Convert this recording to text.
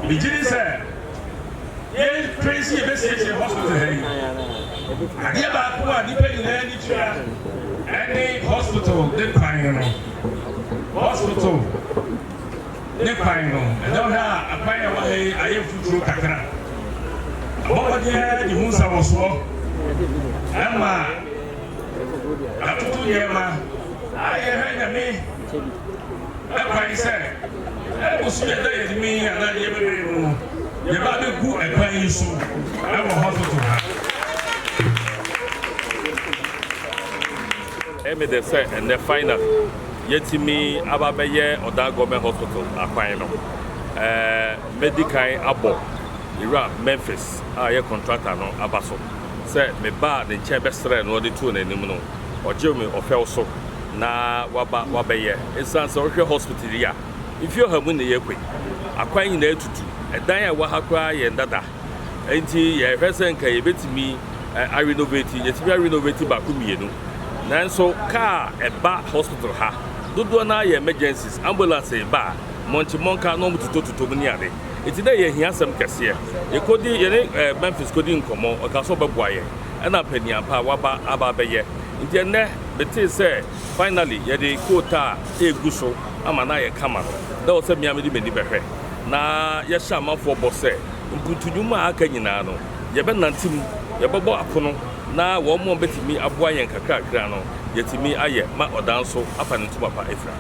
Megye di sɛ yɛn sɛ yɛbɛsiesie hospital ha yi, adeɛ baako a nnipa nyinaa ani tua ɛne hospital ne kwan no. Hospital ne kwan no, ɛnɛ wohwɛ a, akwan a ɛwɔ ha yi ayɛ mfuturo kakra. Abɔmmɔden de hu nsawɔsoɔ ɛma atoto nneɛma a yɛhwɛ Nyame ɛkwan sɛ ɛboso yɛda yɛn mi anaa deɛ bebree mu no, yɛba abɛgu ɛkwan yi so ɛwɔ hospital ha. Ɛmi de sɛ ɛnɛ finally yɛtumi aba bɛyɛ Oda Government Hospital akwan no. Mɛdi kan abɔ Ewura Memphis a yɛ contractor no aba so sɛ mebaa ne nkyɛn bɛsrɛ no, ɔde too n'anim no, ɔgye me ɔfɛw so na waba wabɛyɛ. Ɛsiane sɛ wohwɛ hospital yi a, mfie 100 mu ne yɛkɔ yi, akwan nyinaa tutu, ɛdan a ɛwɔ ha koraa yɛ ndada, nti yɛhwɛ sɛ nka yɛbɛtumi arenovate. Yɛtumi arenovate baako mmienu, nanso kaa ɛba hospital ha dodoɔ no ayɛ emergencies, ambulance ba a, mɔnkye mɔnka na ɔmo totɔtotɔ mu ne ade. Nti dɛ yɛhia asɛm kɛseɛ. Yɛkɔdi yɛne Memphis kɔdi nkɔmmɔ, ɔka sɛ ɔbɛboa yɛn, ɛna mpaniampa a waba aba abɛyɛ. Nti ɛnnɛ metee sɛ finally yɛde coal tar egu so ama no ayɛ kama no, dɛ wɔ sɛ mmea mede m'ani bɛhwɛ na yɛhyɛ amanfoɔ bɔ sɛ mpuntunwuma a aka nyinaa no, yɛbɛnante mu, yɛbɛbɔ apono na wɔn mo a bɛtumi aboa yɛn kakrakra no, yɛtumi ayɛ ma ɔdan so afa ne ntoma pa afira.